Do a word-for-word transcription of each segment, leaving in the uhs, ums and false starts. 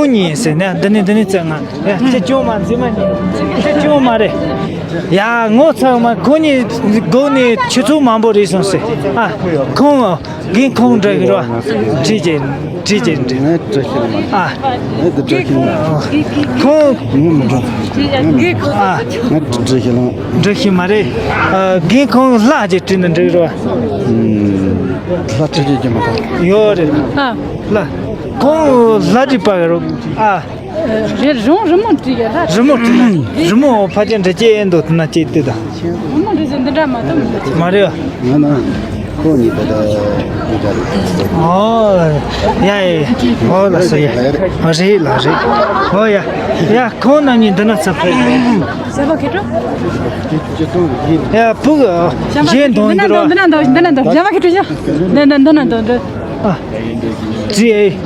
ཁོང་གཉིས་ཟེར་ནས་འདི་ནས་འདི་ནས་བཙལ། ང་ཡ་ཁྱེད་ཅུང་མ་འཛིན་མ་ཉན། ཁྱེད་ཅུང་མ་རེད། ཡ་ངོ་ཚ་མ། ཁོང་གཉིས་སྒོ་ནས་ཆུ་ཚོད་མང་པོ་རེད་སོང་ཟེར། ཨ་ཁོང་རྒན་ཁོང་འདྲ་གི་རོ། བྲིས་ཀྱི་བྲིས་ཀྱི་འདྲ། ངས་བྲིས་ཤེས་མ། ཨ་ངས་འདི་བྲིས་ཤེས་མ། ཁོང་ངས་མི་འགྲོ། ཨ་ངས་འདི་བྲིས་ཤེས་ལ། འགྲོ་ཤེས་མ་རེད། ཨ་རྒན་ཁོང་ལྷ་ཅིག་བྲིས་ནས་འདྲ་གི་རོ། ལྷ་བྲིས་ཀྱི་མ་ད། ཡོད་རེད། ཨ་ལྷ། ཁོང་ལྷ་བྲིས་པ་རོ། ཨ། རི་རི་རི་མོ་བྲིས་ཡ་ལ། རི་མོ་བྲིས། རི་མོ་ཕལ་ཆེར་འདྲ་ཅིག་ཡིན་འདུག་ན་ཅིག་དེ་དང་། རི་མོ་འདྲ་ཅིག་འདི་འདྲ་མ་གཏོགས་མི་འདུག་མ་རེད། ང་ན་ཁོ་གཉིས་པ་ད་འདི་འདྲ་རེད། ཨོ་ཡ་ཡ་ཡ། ཨོ་ལ་སོ་ཡ། ཨོ་རེད་ལ་རེད། ཨོ་ཡ་ཡ། ཁོང་རྣམ་གཉིས་འདི་ན་ཚབ་ཕེབས། ཞབས་པ་ཁེ་ཀྲོ། ཡ་ཕུག་གཞན་དོན་འདི་ར། འདི་ན་འདུག་འདི་ན་འདུག་ཞབས་པ་ཁེ་ཀྲོ་ཡ། འདི་འདི་འདི་ན་འདུག་འདི། ཨ། བྲིས།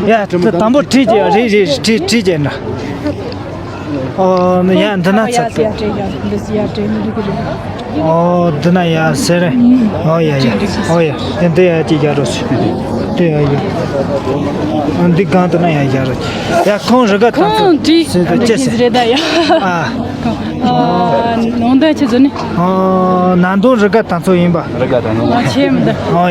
ཡ་དང་པོ་བྲིས་ཀྱི་རེད་རེད། བྲིས་བྲིས་ཀྱི་ན། ཨོ་ཡ་འདི་ན་ཚ། ཨོ་འདི་ན་ཡ་ཟེར། ཨོ་ཡ་ཡ། ཨོ་ཡ་ཡ། འདི་ཡ་ཅིག་ཡ་རོ་ཞིག་འདི་ཡ་ཡ། ཨ་འདི་གང་དུ་ན་ཡ་ཡ་རོ། ཡ་ཁོང་རི་ག་དང་ཚོ་ཁོང་བྲིས་ཟེར་དུ་ཅི་ཟེར། རེད་ད་ཡ། ཨ། ནང་དོན་ཆེ་ཚོ་ནི། ཨོ་ནང་དོན་རི་ག་དང་ཚོ་ཡིན་པ། རི་ག་དང་ཚོ། ཨོ་ཆེ་མི་འདུག་ཨོ་ཡ།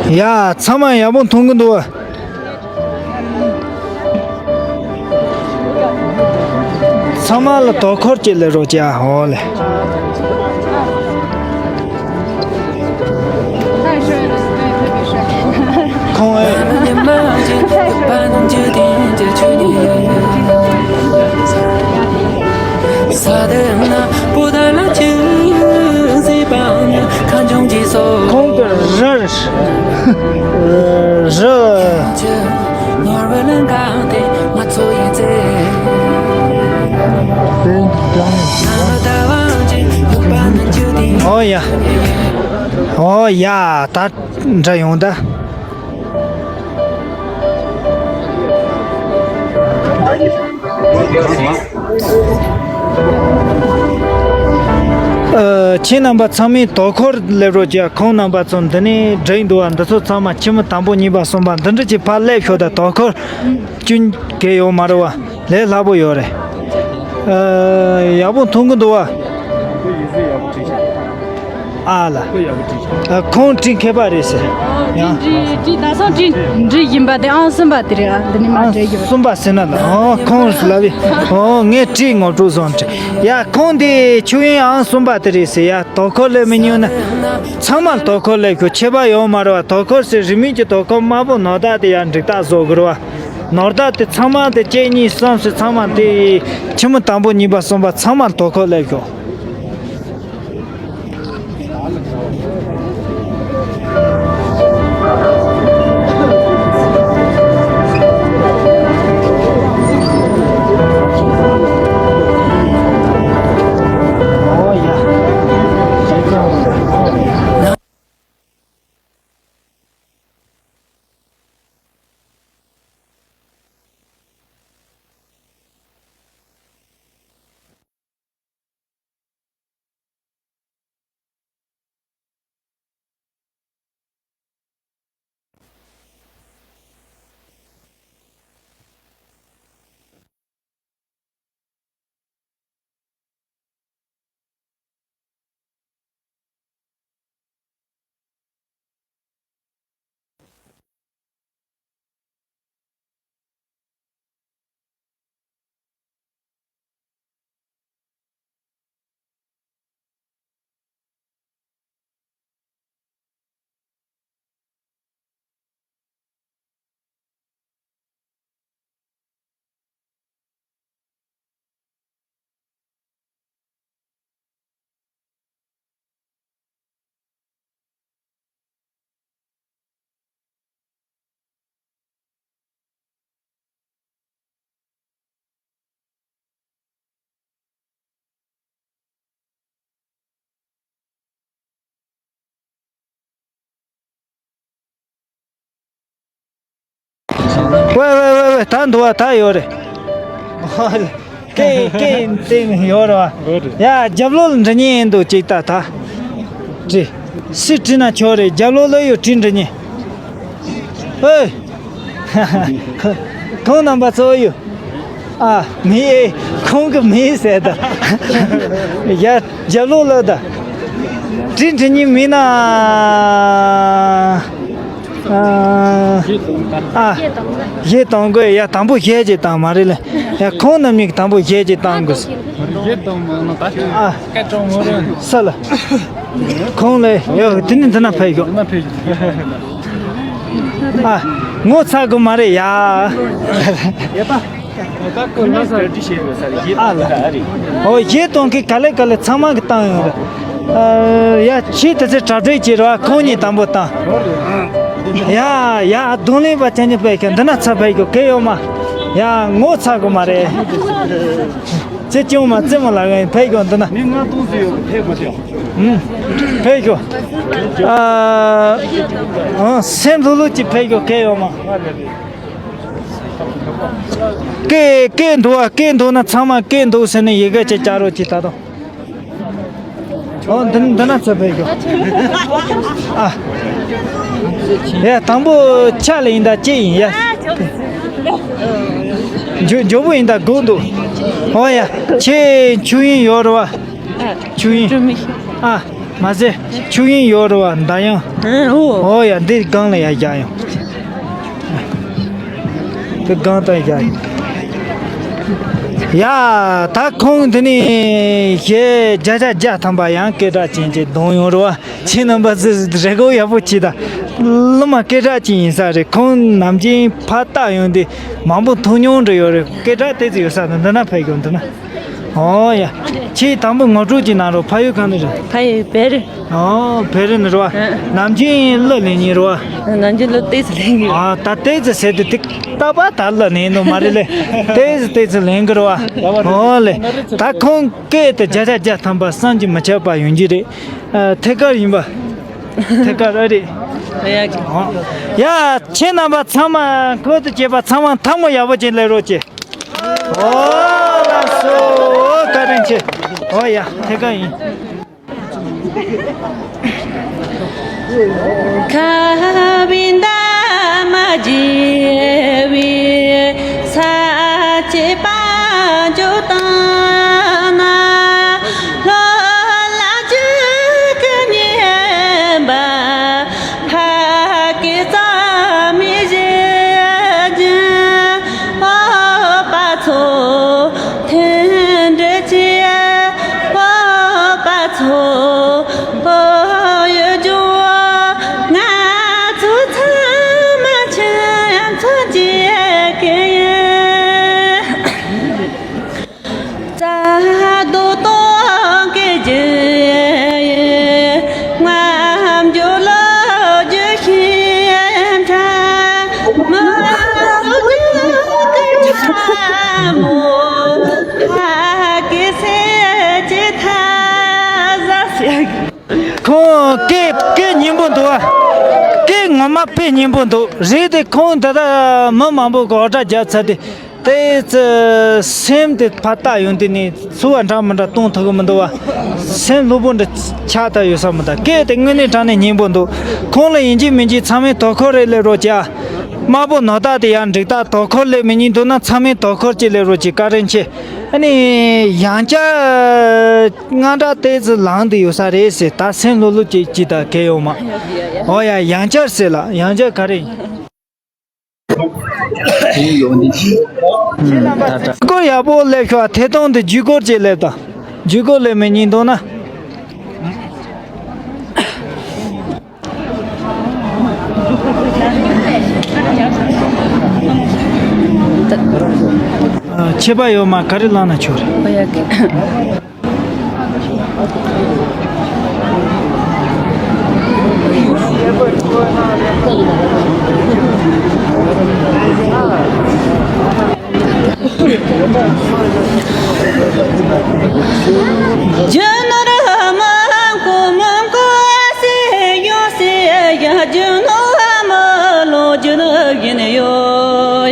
ཡ་ཚང་མ་ཡག་པོ་མཐོང་གི་འདུག་བ། ཚང་མ་ལ་དོ་ཁུར་གྱིས་ལས་རོགས་བྱ། འོ་ལེ། ཁོང་ཨེ། ཁོང་གི་རི་རི། ཨོ་ཡ། ཨོ་ཡ། ད་འདྲ་ཡོང་ད། ཨ། ཁྱེད་རྣམ་པ་ཚང་མས་དོ་ཁུར་སླེབས་རོགས་བྱ། ཁོང་རྣམ་པ་ཚོ་འདི་ནས་བསྒྲིགས་འདུག་བ། འདི་ཚོ་ཚང་མ་ཁྱི་མོ་དང་པོ་གཉིས་པ་གསུམ་པ་འདི་འདྲ་ཅིག་ཕར་སླེབས་ཤོག་ད། དོ་ཁུར་སྐྱོན་གལ་ཡོད་མ་རེད་བ། ལས་སླ་པོ་ཡོད་རེད། ཨ། ཡག་པོ་མཐོང་གི་འདུག་བ། ཨ་ལ། ཨ། ཁོང་བྲིས་མཁས་པ་རེད་ཟེར། ཡང་བྲིས་བྲིས་ད་སང་བྲིས་བྲིས་བཞིན་པ་དེ་ཨང་གསུམ་པ་དེ་རེད། ཨ། འདི་ནི་མ་ཨང་བྲིས་ཡོད། གསུམ་པ་ཟེར་ན་ལ། ཨོ་ཁོང་ལབ་པས། ཨོ་ངས་བྲིས་ངོ་སྤྲོད་བཟང་བྲིས། ཡ་ཁོང་དེ་ཆོས་དབྱིངས་ཨང་གསུམ་པ་དེ་རེད་ཟེར། ཡ་དོ་ཁུར་ལས་མི་ཉུང་ན། ཚང་མ་དོ་ཁུར་ལས་ཁྱོད་ཁྱད་པར་ཡོད་མ་རེད་བ། དོ་ཁུར་ཟེར་རི་མོའི་གི་དོ་ཁུར་དམར་པོ་ནོར་བདག་དེ་ཡ་འགྲིག་རྟགས་བཟོ་དགོས་རེད་བ། ནོར་བདག་དེ་ཚང་མ་དེ་གཅིག་གཉིས་གསུམ་ཟེར་ཚང་མ་དེ་ཁྱི་མོ་དང་པོ་གཉིས་པ་གསུམ་པ་ཚང་མ་དོ་ཁུར་ལས་ཁྱོད། ཝེ་ཝེ་ཝེ་ཝེ། ད་འདུག་བ། ད་ཡོད་རེད། ཧ་ལ། ཀེ་ཀེ་ཏེ་ཡོད་རེད་བ། ཡ་རྒྱབ་ལོགས་ལ་འདྲི་ཉེན་འདུག་ཅིག་ད་ད། ཅི། སུས་བྲིས་ན་ཆོག་རེད། རྒྱབ་ལོགས་ལ་ཡོད། བྲིས་འདྲི་ཉན། ཨོ། ཁོང་རྣམ་པ་ཚོ་ཡོད། ཨ། མི་ཨེ། ཁོང་གི་མི་ཟེར་ད། ཡ། རྒྱབ་ལོགས་ལ་ད། བྲིས་འདྲི་ཉན་མིན་ན། ཨ། ཨ། གཞས་གཏོང་དགོས་ཡ། དང་པོ་གཞས་ཅིག་བཏང་མ་རེད་ལ། ཡ། ཁོང་རྣམ་གཉིས་ཀྱི་དང་པོ་གཞས་ཅིག་བཏང་དགོས། གཞས་གཏོང་མ་ན་ད་ཨ། སྐད་གྲགས་མོ་རེད། ས་ལ། ཁོང་ལ་ཡ། དེ་ནི་འདི་ན་ཕེབས་ཤོག་ཨ། ངོ་ཚ་གི་མ་རེད་ཡ། ཨ་ལ། ཨོ། གཞས་གཏོང་མཁན་ག་ལེ་ག་ལེ་ཚང་མ་གི་བཏང་ཡོང་རེད། ཨ། ཡ། ཁྱེད་དེ་ཚོ་གྲ་སྒྲིག་བྱེད་རོགས། ཁོང་གཉིས་དང་པོ་བཏང་། ཡ་ཡ། རྡུང་ལེན་པ་ཅན་གྱི་ཕེབས་ཤོག་འདི་ན་ཚ་ཕེབས་ཤོག་གལ་ཡོད་མ། ཡ། ངོ་ཚ་གི་མ་རེད། ཙེ་ཅུང་མ་ཙེ་མོ་ལ་ཕེབས་ཤོག་འདི་ན། མི་ལྔ་སྟོང་ཙམ་ཡོད། ཕེབས་དགོས་ཤོག་ཨུམ། ཕེབས་ཤོག་ཨ། ཨ། སེམས་ལྷོད་ལྷོད་ཀྱིས་ཕེབས་ཤོག་གལ་ཡོད་མ། སྐད་སྐད་འདུག་ཨ། སྐད་འདུག་ན་ཚང་མ་སྐད་འདུག་ཟེར་ནས་ཡི་གེ་ཅིག་བཅར་རོགས་གྱིས་ད་དུང་། ཨོ། འདི་འདི་ན་ཚོ་ཕེབས་ཤོག་ཨ། ཡ། དང་པོ་ཆ་ལ་ཡིན་ད་ཅི་ཡིན་ཡ། ཇོ་ཇོ་བོ་ཡིན་ད་སྒུག་འདུག་ཨོ་ཡ། ཁྱེད་ཆོས་དབྱིངས་ཡོད་རེད་བ། ཆོས་དབྱིངས། ཨ། མ་ཟད་ཆོས་དབྱིངས་ཡོད་རེད་བ། མདའ་ཡང་། ཨོ་ཡ། འདི་སྒང་ལ་ཡ་བཞག་ཡོང་། དེ་སྒང་དང་བཞག་ཡོང་། ཡ། ད་ཁོང་འདི་ནས་གཞས་བརྒྱ་ཆ་བརྒྱ་ཐམ་པ་ཡང་སྐད་གྲགས་ཅན་གྱི་གདོང་ཡོང་རེད་བ། ཁྱེད་རྣམ་པ་ཚོས་རེ་སྐུལ་ཡག་པོ་བྱེད་ད། སློབ་མ་སྐད་གྲགས་ཅན་ཡིན་ས་རེད། ཁོང་ནམ་རྒྱུན་ཕར་ལྟ་ཡོང་དུས་མང་པོ་མཐོང་མྱོང་འདྲ་ཡོད་རེད། སྐད་གྲགས་དེ་ཚོ་ཡོད་ས་དང་འདི་ན་ཕེབས་ཡོང་འདི་ན། ཨོ་ཡ། ཁྱེད་དང་པོ་ངོ་སྤྲོད་ཅིག་གནང་རོགས། ཕ་ཡུལ་གང་ནས་རེད། ཕ་ཡུལ་བེ་རི། ཨོ། བེ་རི་ནས་རེད་བ། ཨ། ནམ་རྒྱུན་གླུ་ལེན་མཁན་རེད་བ། ནམ་རྒྱུན་གླུ་ཏོག་ཙམ་ལེན་གི་ཡོད། ཨ། ད་ཏོག་ཙམ་ཟེར་དུས་ཏིག་ཏག་པ་ད་གླུ་ལེན་འདུག་མ་རེད་ལེ། ཏོག་ཙམ་ཏོག་ཙམ་ལེན་གི་རེད་བ། ཨོ་ལེ། ད་ཁོང་སྐད་དེ་བརྒྱ་ཆ་བརྒྱ་ཐམ་པ་བསམ་གྱིས་མི་ཁྱབ་པ་ཡོང་གི་རེད། ཨ། ཐད་ཀར་ཡིན་པ། ཐད་ཀར་ཨ་རེད། ཡ། ཡ། ཁྱེད་རྣམ་པ་ཚང་མ་ཁོ་ཐག་བྱས་པ་ཚང་མ་ཐལ་མོ་ཡག་པོ་ཅིག་སླེབས་རོགས་གྱིས། ཨོ་ལགས་སོ། བཀའ་དྲིན་ཆེ། ཨོ་ཡ། ཐད་ཀར་ཡིན། ཁ་བའི་འདབ་མ་རྒྱས་པའི་ས་སྐྱེས་པ་འཇོ་དང་ན། ལྷོ་ལ་འཇིགས་སྐུལ་ཉན་པ། ཕ་སྐད་རྩ་མེད་བཞད་ཀྱིན། ཨོ་པ་ཚོ་མཐུན་སྒྲིལ་གྱིས། ཨོ་པ་ཚོ་ཨོ་ཡོད་རྒྱུ། ང་ཚོ་ཚང་མ་ཁྱིམ་ཚང་གཅིག་གི་ཡིན། རྩ་རྡོ་སྟོང་གི་རྒྱུ་ཡི། རྔམ་བརྗིད་ལོ་རྒྱུས་ཤིང་ཕྲ་མོ། ཕ་གི་སེམས་ཀྱི་མཐའ་ཟ། ཁོང་སྐད་སྐད་སྙན་པོ་འདུག་ཨ། སྐད་ངོ་མ་དཔེ་སྙན་པོ་འདུག་རེད་དེ། ཁོང་ད་ལྟ་མི་མང་པོ་གིས་འུར་སྒྲ་བརྒྱབ་ཚར་དུས། ཏོག་ཙམ་སེམས་དེ་ཕར་ལྟ་ཡོང་དུས་ནས་ཚོར་བ་འདྲ་མི་འདྲ་གཏོང་ཐུབ་ཀྱི་མི་འདུག་བ། སེམས་ལྷོད་པོ་འདྲ་ཆགས་ཐལ་ཡོད་ས་མི་འདུག་སྐད་དེ་དངོས་གནས་དྲང་གནས་སྙན་པོ་འདུག་ཁོང་ལ་ཡིན་གཅིག་མིན་གཅིག་ཚང་མས་དོ་ཁུར་རེ་སླེབས་རོགས་བྱས་ཨ། དམར་པོ་ནོར་བདག་དེ་ཡང་འགྲིག་ཐག་དོ་ཁུར་སླེབས་མི་ཉན་འདུག་ན་ཚང་མས་དོ་ཁུར་ཅིག་སླེབས་རོགས་གྱིས། བཀའ་དྲིན་ཆེ། ཨ་ནི་ཡང་བསྐྱར་དངངས་སྐྲག་ཏོག་ཙམ་ལངས་བསྡད་ཡོད་ས་རེད་ཟེར། ད་སེམས་ལྷོད་ལྷོད་ཅིག་ཅིག་ད་གལ་ཡོད་མ། ཨོ་ཡ། ཡང་བསྐྱར་ཟེར་ལ། ཡང་བསྐྱར་ག་རེ་ཡིན། ད་ལྟ་སྐོར་ཡག་པོ་སླེབས་ཤོག་ཐད་གཏོང་དེ་བརྒྱུད་སྐོར་ཅིག་སླེབས་དང་། བརྒྱུད་སྐོར་སླེབས་མི་ཉན་འདུག་ན། ཨ། ཁྱད་པར་ཡོད་མ། ག་རེ་བླངས་ན་ཆོག་རེད། ཨོ་ཡ་གི། རྒྱུ་ནོར་མང་པོ་མང་པོ་ཟད་ཡོང་ཟེར་ཡང་། རྒྱུ་ནོར་མི་ལོངས་རྒྱུ་ཡིན་ཡོད་ཡ།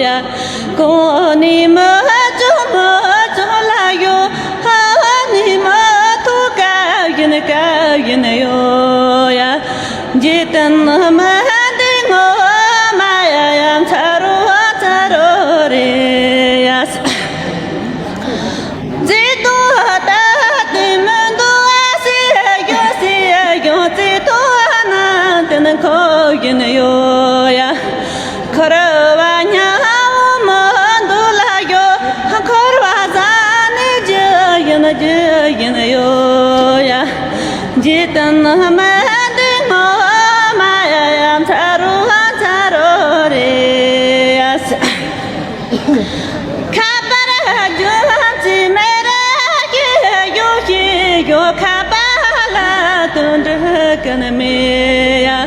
གོང་ནས་མི་བྱུང་མི་བྱུང་ལ་ཡོད། ཧ་ནས་མི་ཐོག་ཀ་ འཇིག་རྟེན་མི་འདི་ངོ་མ་ཡ་ཡ་མཚར་རོ་མཚར་རོ་རེད་ཡ། མཛེས་སྡུག་ལྟ་དེ་མི་འདུག་ཨ། སྲིད་གཞུང་སྲིད་གཞུང་བརྩེ་དུང་ནང་དེ་ནི་འཁོར་བཞིན་ཡོད་ཡ། འཁོར་བ་ཉམས་མི་འདུག་ལ་ཡོད། འཁོར་བ་ཟ་ནས་རྒྱུ་ཡིན་རྒྱུ་ཡིན་ཡོད་ཡ། འཇིག་རྟེན་མི་འདི་ངོ་མ་ཡ་ཡ་མཚར་རོ་མཚར་རོ་རེད་ཡ། ཁ་པར་རྒྱུ་ཅི་མེད་ར་ཤི་ཡོད་ཤི་ཡོད། ཁ་པར་ལ་དོན་འགྲིག་གི་ནི་མེད་ཡ།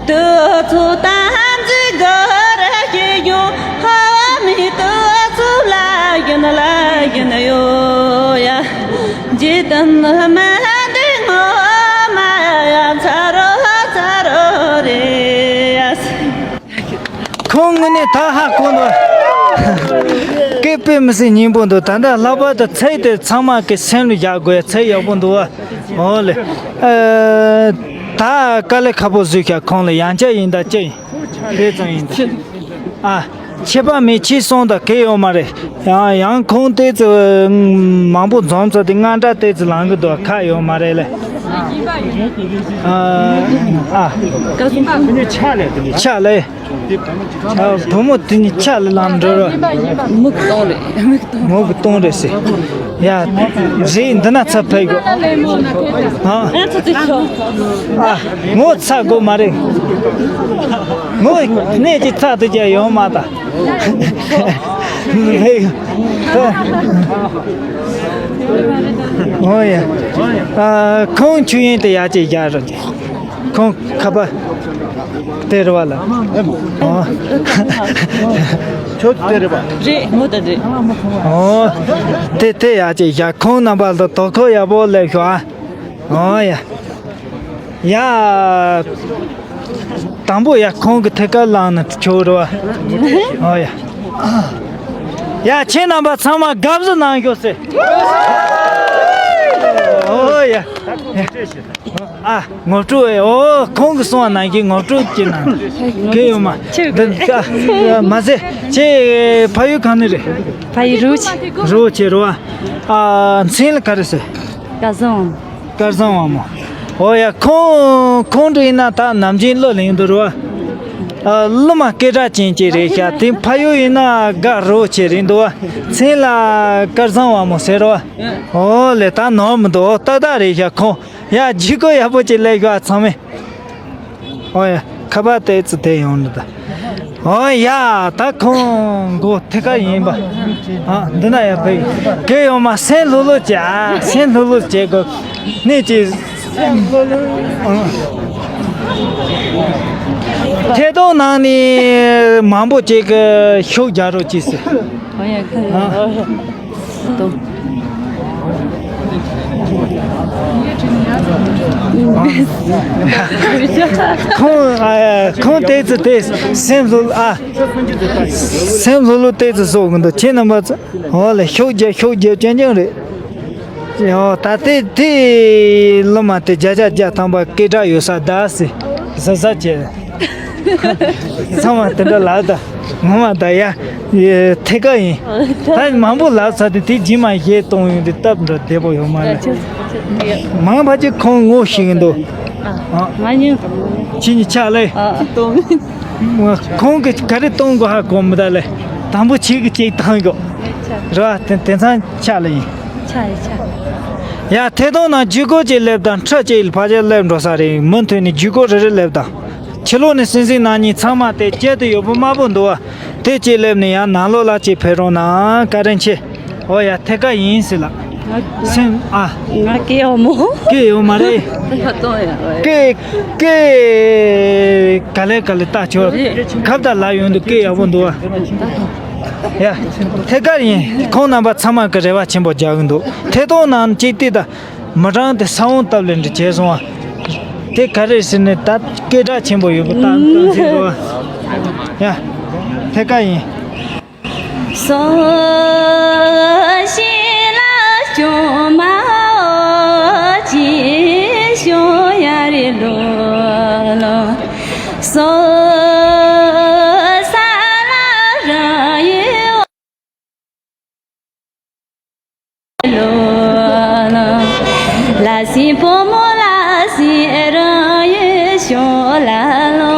དུ་ཚོད་དམ་ཚིག་གི་ར་ཤི་ཡོད། ཧ་བ་མི་དུ་ཚོད་ལ་ཡིན་ལ་ཡིན་ཡོད་ཡ། འཇིག་རྟེན་མི་འདི་ངོ་མ་ཡ་མཚར་རོ་མཚར་རོ་རེད་ཡ། ཁོང་དངོས་གནས་ད་ཧ་གོ་འདུག་སྐད་དཔེ་མི་སྲིད་སྙན་པོ་འདུག་ད་ལྟ་ལྷག་པར་དུ་ཚིག་དེ་ཚང་མ་གི་སེམས་ལ་བཞག་དགོས་ཚིག་ཡག་པོ་འདུག་བ། འོ་ལེ། ཨ། ད་དཀའ་ལས་ཁག་པོ་བཟོས་ཤག་ཁོང་ལ་ཡང་བསྐྱར་ཡིན་ད་ཅི་ཡིན། དེ་ཙམ་ཡིན་ད། ཨ། ཁྱད་པར་མེད་ཁྱེད་སོང་ད་གལ་ཡོད་མ་རེད། ཡང་ཡང་ཁོང་དེ་ཙི་མང་པོ་འཛོམས་ཚར་དེ་དངངས་སྐྲག་དེ་ཙི་ལངས་གི་འདུག་ཁག་ཡོད་མ་རེད་ལེ། ཨ། ཨ། ཆག་ལེ། ཆག་བུ་མོ་དེ་ནི་ཆག་ལེ་ལངས་འགྲོ་རོ། མུ་གི་གཏོང་རེད། མུ་གི་གཏོང་མུ་གི་གཏོང་རེད་ཟེར། ཡ། རེད་འདི་ན་ཚ་ཕེབས་དགོས། ཨ། ཨ། ངོ་ཚ་དགོས་མ་རེད། ངོ་གནས་ཀྱི་ཚ་དུ་རྒྱ་ཡོང་མ་ད། འོ་ཡ། ཨ། ཁོང་ཆུ་ཡན་དེ་ཡ་ཅེ་རྒྱ་རོ་ཅེ། ཁོང་ཁ་པ་དེ་རེད་བ་ལ། ཨོ། ཁྱོད་དེ་རེད་བ། རེད་མོ་ད་རེད། ཨོ། དེ་དེ་ཡ་ཅེ་ཡ་ཁོང་རྣམ་པ་ལ་དོ་ཁོ་ཡག་པོ་སླེབས་ཤོག་ཨ། ཨོ་ཡ། ཡ། དང་པོ་ཡ་ཁོང་གི་ཐད་ཀར་ལངས་ན་ཆོག་རེད་བ། ཨོ་ཡ། ཡ་ཁྱེད་རྣམ་པ་ཚང་མ་དགའ་བསུ་གནང་ཤོག་ཟེར། ཨོ་ཡ། ཨ། ངོ་སྤྲོད་ཨེ། ཨོ་ཁོང་གི་གསུང་བ་ནང་བཞིན་ངོ་སྤྲོད་ཅིག་གནང་། གལ་ཡོད་མ། འདི་ཨ། མ་ཟད་ཁྱེད་ཕ་ཡུལ་གང་ནས་རེད། ཕ་ཡུལ་རུ་ཆེ། རུ་ཆེ་རུ་བ། ཨ། མཚན་ལ་ག་རེ་ཟེར། སྐལ་བཟང་། སྐལ་བཟང་བ་མོ། ཨོ་ཡ་ཁོང་ཁོང་འདྲ་ཡིན་ན་ད་ནམ་རྒྱུན་བློ་ལེན་འདུག་རུ་བ། ཨ། སློབ་མ་སྐད་གྲགས་ཅན་ཅིག་རེད་ཤག་དེ་ཕ་ཡུལ་ཡིན་ན་དགའ་རུ་ཆེ་རེད་འདུག་བ། མཚན་ལ་སྐལ་བཟང་བ་མོ་ཟེར་རུ་བ། ཨོ་ལེ་ད་ནོར་མི་འདུག་ཏག་ཏག་རེད་ཤག་ཁོང་། ཡ། ལྗིད་ཁོག་ཡག་པོ་ཅིག་སླེབས་ཤག་ཚང་མས། ཨོ་ཡ། ཁ་པར་ཏོག་ཙམ་དེ་ཡོང་འདུག་ད། ཨོ་ཡ། ད་ཁོང་མགོ་ཐད་ཀར་ཡིན་པ། ཨ། འདི་ན་ཡ་ཕེབས། གལ་ཡོད་མ་སེམས་ལྷོད་ལྷོད་བྱས། ཨ། སེམས་ལྷོད་ལྷོད་བྱས་དགོས། གནས་ཀྱི་ཐད་གཏོང་ནང་ནས་མང་པོ་ཅིག་གིས་ཤུགས་རྒྱག་རོགས་གྱིས་ཟེར། ཨོ་ཡ། ཨ། ཁོང་ཨ། ཁོང་ཏོག་ཙམ་དེ་སེམས་ལྷོད་ཨ། སེམས་ལྷོད་ལྷོད་ཏོག་ཙམ་བཟོ་གི་འདུག་ཁྱེད་རྣམ་པ་ཚོ་འོ་ལེ་ཤུགས་རྒྱབ་ཤུགས་རྒྱབ་རྐྱང་རྐྱང་རེད། ཨོ་ད་དེ་དེ་སློབ་མ་དེ་བརྒྱ་ཆ་བརྒྱ་ཐམ་པ་སྐད་གྲགས་ཡོད་ས་གདའ་སི་ཟ་ཟ་བྱས། ཚང་མ་དེ་འདྲ་ལབ་ད། ངོ་མ་ད་ཡ། ཡ་ཐད་ཀར་ཡིན། ད་མང་པོ་ལབ་ཚར་དུས་དེ་རྗེས་མ་གཞས་གཏོང་ཡོང་དུས་སྟབས་འགྲོ་བདེ་པོ་ཡོད་མ་རེད། མང་བ་ཅིག་ཁོང་ངོ་ཤེས་ཀྱི་འདུག་ཨ། ང་ཉོན། ཁྱེད་གཉིས་ཆག་ལེ། ཨ། གཏོང་། ཁོང་གིས་ག་རེ་གཏོང་དགོས་ཧ་གོ་མི་ད་ལེ། དང་པོ་ཁྱེད་ཀྱིས་གཅིག་བཏང་དགོས། རེད་བ། དེ་དེང་སང་ཆག་ལེ་ཡིན། ཆག་ཡིན་ཆག་ཡ་ཐད་གཏོང་ནང་ཇུས་འགོད་ཅིག་སླེབས་དང་ཁྲི་གཅིག་ཕལ་ཆེར་སླེབས་འགྲོ་ས་རེད། མུ་མཐུད་ནས་ཇུས་འགོད་རེ་རེ་སླེབས་དང་། ཕྱི་ལོགས་ནས་སྲིད་འཛིན་ནང་གཉིས་ཚང་མ་དེ་བཅད་དུ་ཡོད་པོ་དམར་པོ་འདུག་བ། དེ་གཅིག་སླེབས་ནས་ཡང་ནང་ལོགས་ལ་གཅིག་ཕེབས་རོགས་གནང་། བཀའ་དྲིན་ཆེ། ཨོ་ཡ་ཐད་ཀར་ཡིན་ཟེར་ལ། སེམས་ཨ། ང་སྐད་ཡོད་མོ། སྐད་ཡོད་མ་རེད། ད་གཏོང་ཡ་རེད། སྐད་སྐད་ག་ལེ་ག་ལེ་ལྟ་ཆོག་རེད། ཁབ་ད་ལ་ཡོང་དུས་སྐད་ཡག་པོ་འདུག་བ། ཡ། ཐད་ཀར་ཡིན། ཁོང་རྣམ་པ་ཚང་མ་གི་རེ་བ་ཆེན་པོ་རྒྱག་གི་འདུག་ཐད་གཏོང་ནང་གཅིག་ལྟོས་དང་། མི་གྲངས་དེ་ས་བོན་བཏབ་ལེ་འདྲ་བྱས་སོང་བ། དེ་ག་རེ་ཟེར་ནས་ད་སྐད་གྲགས་ཆེན་པོ་ཡོད་པ་ད་ད་ཟེར་བ། ཡ། ཐད་ཀར་ཡིན། སོ་ཤི་ལ་ཅོ་མ་ཨོ་ཅི་ཤོ་ཡ་རི་ལོ་ལོ། སོ་ས་ལ་རང་ཡུལ་ལོ། ལ་སྲིན་བུ་མོ་ལ་སྲིན་རང་ཡུལ་ཤོག་ལ་ལོ་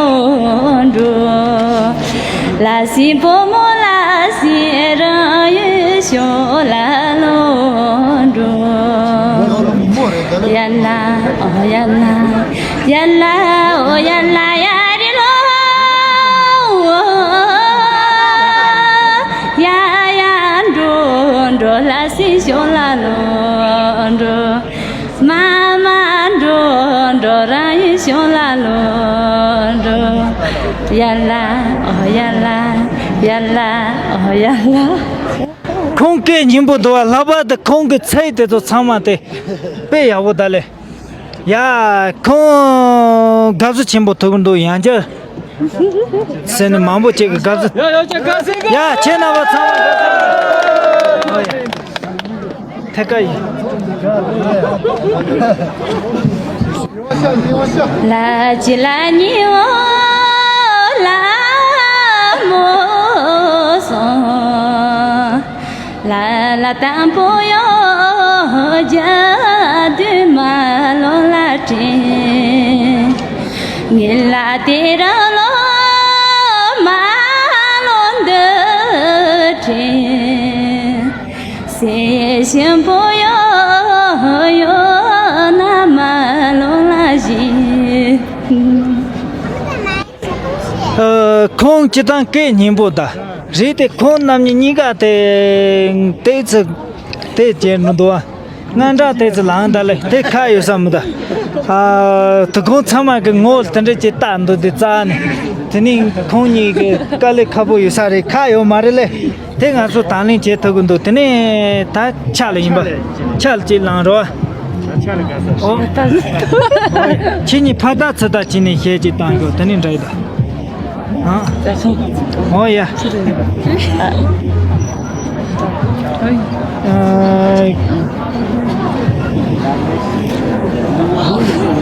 འགྲོ། ལ་སྲིན་བུ་མོ་ལ་སྲིན་རང་ཡུལ་ཤོག་ལ་ལོ་འགྲོ། ཡ་ལ་ཨོ་ཡ་ལ། ཡ་ལ་ཨོ་ཡ་ལ་ཡ་རི་ལོ། ཡ་ཡ་འགྲོ་འགྲོ་ལ་སྲིན་ཤོག་ལ་ལོ་འགྲོ། མ་མ་འགྲོ་འགྲོ་རང་ཡུལ་ཤོག་ལ་ལོ་འགྲོ། ཡ་ལ་ཨོ་ཡ་ལ། ཡ་ལ་ཨོ་ཡ་ལ། ཁོང་སྐད་སྙན་པོ་འདུག་བ། ལྷག་པར་དུ་ཁོང་གི་ཚིག་དེ་ཚོ་ཚང་མ་དེ་དཔེ་ཡག་པོ་ད་ལེ། ཡ། ཁོང་དགའ་བསུ་ཆེན་པོ་ཐོབ་ཀྱི་འདུག་ཡང་བསྐྱར་ཟེར་ནས་མང་པོ་ཅིག་གིས་དགའ་བསུ། ཡ་ཡ་ཡ་དགའ་བསུ། ཡ་ཁྱེད་རྣམ་པ་ཚང་མ་དགའ་བསུ། ཨོ་ཡ། ཐད་ཀ་ཡིན། ལ་ཅི་ལ་ཉི་འོ་ལ་མོ་སོང་། ལ་ལ་དང་པོ་ཡོ་རྒྱ་དུ་མ་ལོ་ལ་དྲན། ངེད་ལ་དེ་རང་ལོ་མ་ལོ་འདི་དྲན། སེ་ཞིམ་པོ་ཡོ་ཡོ་ན་མ་ལོ་ལ་བཞིན། ཨ། ཁོང་སྤྱིར་བཏང་སྐད་སྙན་པོ་ད་རེད་དེ། ཁོང་རྣམ་གཉིས་གཉིས་ཀ་དེ་ཏོག་ཙམ་དེ་བྱས་འགྲོ་འདུག་ཨ། དངངས་སྐྲག་ཏོག་ཙམ་ལངས་ད་ལེ། དེ་ཁག་ཡོད་ས་མི་འདུག་ཨ། དོ་དགོང་ཚང་མ་གི་ངོ་དེ་འདྲ་ཅིག་བལྟ་འདུག་དེ་རྩ་ནས། དེ་ནི་ཁོང་གཉིས་ཀྱི་དཀའ་ལས་ཁག་པོ་ཡོད་ས་རེད། ཁག་ཡོད་མ་རེད་ལེ། དེ་ང་ཚོ་དང་ལེན་བྱེད་ཐུབ་ཀྱི་འདུག་དེ་ནས་ད་ཕྱག་ལ་ཡིན་པ། ཕྱག་ལ་ཅིག་ལངས་རོགས། ཨོ། ཁྱེད་གཉིས་ཕར་ལྟ་ཚུར་ལྟ་བྱས་ནས་གཞས་ཅིག་བཏང་ཤོག་དེ་ནས་འདྲ་ཡི་ད། ཨ། ཨོ་ཡ།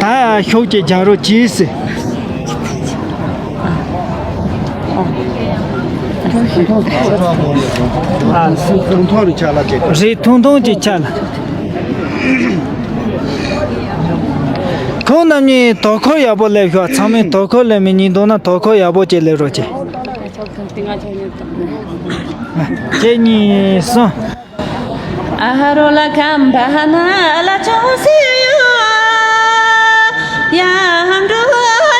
ཨ། ད་ཤོག་ཅིག་རྒྱག་རོགས་གྱིས་ཟེར། ཨ། ཐུང་ཐུང་རེ་ཆ་ལ་བྱེད། རེད། ཐུང་ཐུང་ཅིག་ཆ་ལ། ཁོང་རྣམ་གཉིས་དོ་ཁུར་ཡག་པོ་སླེབས་ཤོག་ཚང་མས་དོ་ཁུར་སླེབས་མི་ཉིན་དུ་ན་དོ་ཁུར་ཡག་པོ་ཅིག་སླེབས་རོགས་གྱིས། གཅིག་གཉིས་གསུམ། ཨ་ཧ་རོ་ལ་ཁམ་བ་ན་ལ་ཅོ་སི་ཡོ། ཡ་འགྲོ་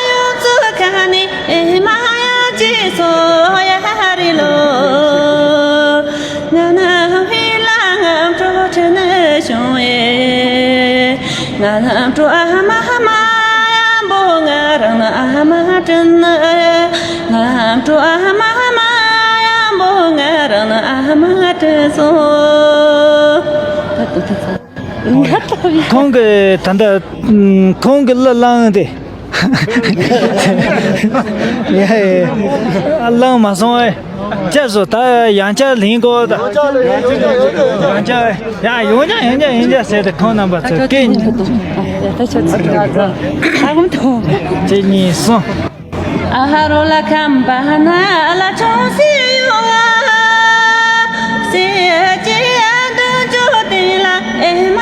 ཡོ་ཙུ་ཁ་ནི་ཨེ་མ་ཡ་ཅི་སོ་ཡ་རི་ལོ། ང་ན་ཧི་ལ་ང་འགྲོ་ཁྲ་ན་ཤོང་ཨེ། ང་ལམ་འགྲོ་ཨ་མ་མ་ཡ་འབོ་ང་རང་ན་ཨ་མ་དྲན་ན། ང་ལམ་འགྲོ་ཨ་མ་མ་ཡ་འབོ་ང་རང་ན་ཨ་མ་དྲན་སོང་། ཁོང་གི་ད་ལྟ་ཁོང་གི་གླུ་བླངས་ཏེ། ཡ་ཡ། བླངས་མ་སོང་ཨེ། ཅེས་སོ། ད་ཡང་བསྐྱར་ལེན་དགོས་ད། ཡང་བསྐྱར་ཡ་ཡོང་ཉ་ཡོང་ཉ་ཡོང་ཉ་ཟེར་ཏེ་ཁོང་རྣམ་པ་ཚོ་སྐད། གཅིག་གཉིས་གསུམ། ཨ་ཧ་རོ་ལ་ཁམ་བ་ན་ལ་ཅོང་སི་ཡོ་ལ། སེ་ཅི་ཡ་དུ་ཅོ་ཏི་ལ་ཨེ་མ།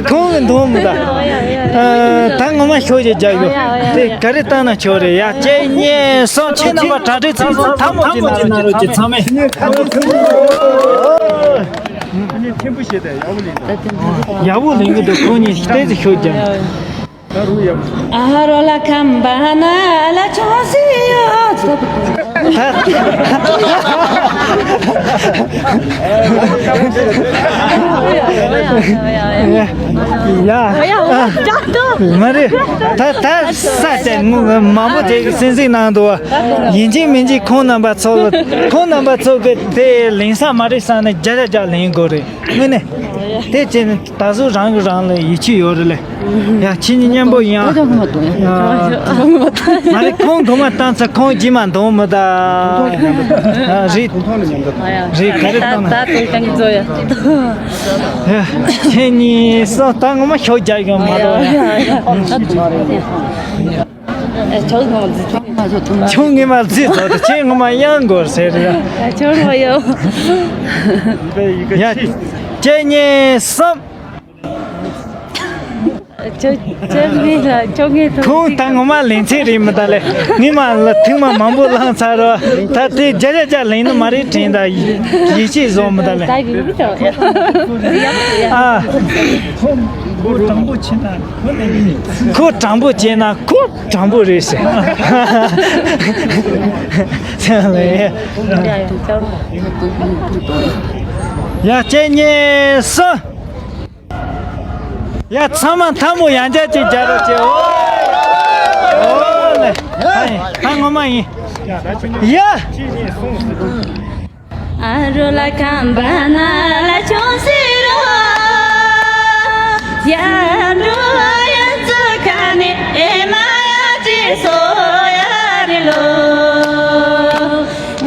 ཁོང་གི་འདུག་མི་ད། ཨ། ད་ངོ་མ་ཤོག་ཅིག་རྒྱག་ཡོད། དེ་ག་རེ་བཏང་ན་ཆོག་རེད་ཡ། གཅིག་གཉིས་གསུམ། ཁྱེད་རྣམ་པ་གྲ་སྒྲིག་ཚང་སོང་། ཐལ་མོ་ཅིག་ན་རོགས་ཀྱི་ཚང་མས། ཡག་པོ་ལེན་གི་འདུག་ཁོང་གཉིས་ཏོག་ཙམ་ཤོག་རྒྱག་ཨ་རོ་ལ་ཁམ་བ་ན་ལ་ཅོང་སི་ཡོ། ད། ཡ། མ་རེད། ད་ད་ས་ཆ་མང་པོ་དེ་གི་སེམས་གཟིགས་གནང་འདུག་བ། ཡིན་གཅིག་མིན་གཅིག་ཁོང་རྣམ་པ་ཚོ་ལ། ཁོང་རྣམ་པ་ཚོ་གི་དེ་ལེན་ས་མ་རེད་བསམ་ན་བརྒྱ་ཆ་བརྒྱ་ལེན་དགོས་རེད། དངོས་གནས། དེ་བྱས་ནས་ད་གཟོད་རང་གིས་རང་ལ་ཡིད་ཆེས་ཡོད་རེད་ལེ། ཡ་ཁྱེད་གཉིས་མཉམ་པོ་ཡིན་ཨ། ད་ཁོང་མ་གཏོང་ཡ། ད་ཁོང་མ་གཏོང་། མ་རེད། ཁོང་གོང་མ་བཏང་ཚེ་ཁོང་རྗེས་མ་འདོང་མི་ད། ཨ་རེད། རེད། ག་རེ་བཏང་ན། ད་ད་དེ་གང་བཟོ་ཡ། ཡ་ཁྱེད་གཉིས་སོ་ད་ངོ་མ་ཤོག་རྒྱག་གི་མ་གཏོང་ཡ། ཁྱོད་ངོ་མ་རྫི་ཐུང་། ཁྱོད་ངོ་མ་རྫི་ཐུང་། ཁྱེད་ངོ་མ་གཡང་དགོས་ཟེར་རེད། ཁྱོད་ངོ་མ་ཡོ། ཡ་ཁྱེད་གཉིས་སོ། ཁྱོད་ཁྱོད་ངའི་ལ་ཁྱོད་ངའི་ཐོག་ཁོང་ད་ངོ་མ་ལེན་ཚད་རེད་མི་ད་ལེ། ངས་མ་ལ་ཐེངས་མ་མང་པོ་བླངས་ཚར་རོ། ད་དེ་བརྒྱ་ཆ་བརྒྱ་ལེན་ནི་མ་རེད་དྲན། ད་ཡིད་ཆེས་བཟོ་མི་ད་ལེ། ད་ཡིན་ཀྱང་ཨ། ཁོ་དྲང་པོ་བྱས་ན་ཁོ་ནས་ཡིན། ཁོ་དྲང་པོ་བྱས་ན་ཁོ་དྲང་པོ་རེད་ཟེར། ཡ་ཁྱེད་གཉིས་སོ། ཡ་ཚང་མ་ཐལ་མོ་ཡང་བསྐྱར་ཅིག་རྒྱག་རོགས་བྱེད། ཨོ་ལེ། ཧ་ཡིན། ཧ་ངོ་མ་ཡིན། ཡ། ཨ་རོ་ལ་ཁམས་པ་ན་ལ་ཆུང་སི་རོ། ཡ་འགྲོ་ཡ་ཙི་ཁ་ནི་ཨེ་མ་ཡ་ཅི་སོ་ཡ་རི་ལོ། ང་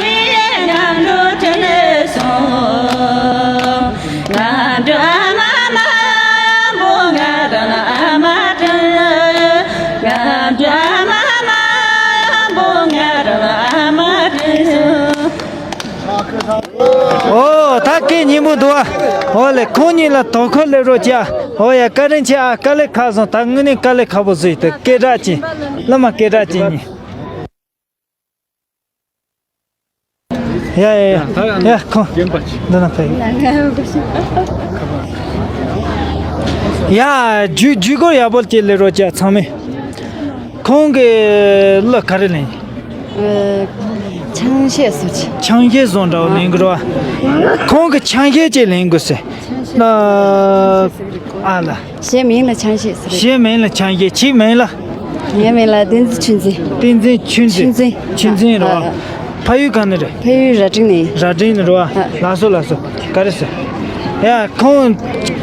ཡི་ཡ་ང་འགྲོ་དྲན་ལེ་སོང་། ང་འགྲོ་ཨ་མ་མ་ཡ་འབོ་ང་ར་ལ་ཨ་མ་དྲན། ང་འགྲོ་ཨ་མ་མ་ཡ་འབོ་ང་ར་ལ་ཨ་མ་དྲན་སོང་། ཨོ་ད་སྐད་སྙན་པོ་འདུག་ཨ། ཨོ་ལེ་ཁོང་གཉིས་ལ་དོ་ཁུར་སླེབས་རོགས་བྱེད་ཨ། ཨོ་ཡ་བཀའ་དྲིན་ཆེ་ཨ། དཀའ་ལས་ཁག་སོང་། ད་དངོས་གནས་དཀའ་ལས་ཁག་པོ་བཟོས་ཏེ་སྐད་གྲགས་ཅན། བླ་མ་སྐད་གྲགས་ཅན་གཉིས། ཡ་ཡ་ཡ་ཡ་ཁོང་འདི་ན་ཕེབས། ཡ་ཇུས་ཇུས་འགོད་ཡག་པོ་ཅིག་སླེབས་རོགས་བྱེད་ཨ་ཚང་མས། ཁོང་གི་གླུ་ག་རེ་ལེན། ཨ། ཆང་གཞས་སོགས་ཀྱི། ཆང་གཞས་བཟོ་འདྲ་བོ་ལེན་དགོས་རེད་བ། ཁོང་གི་ཆང་གཞས་ཅིག་ལེན་དགོས་ཟེར། ཨ་ལ། གཞས་མིང་ལ་ཆང་གཞས་ཟེར། གཞས་མིང་ལ་ཆང་གཞས། ཁྱེད་མིང་ལ། ངའི་མིང་ལ་བསྟན་འཛིན་ཆོས་འཛིན། བསྟན་འཛིན་ཆོས་འཛིན། ཆོས་འཛིན། ཆོས་འཛིན་རེད་བ། ཨ། ཕ་ཡུལ་ག་ནས་རེད། ཕ་ཡུལ་རྭ་སྒྲེང་ནས། རྭ་སྒྲེང་ནས་རེད་བ། ཨ། ལགས་སོ་ལགས་སོ། ག་རེ་ཟེར། ཡ་ཁོང་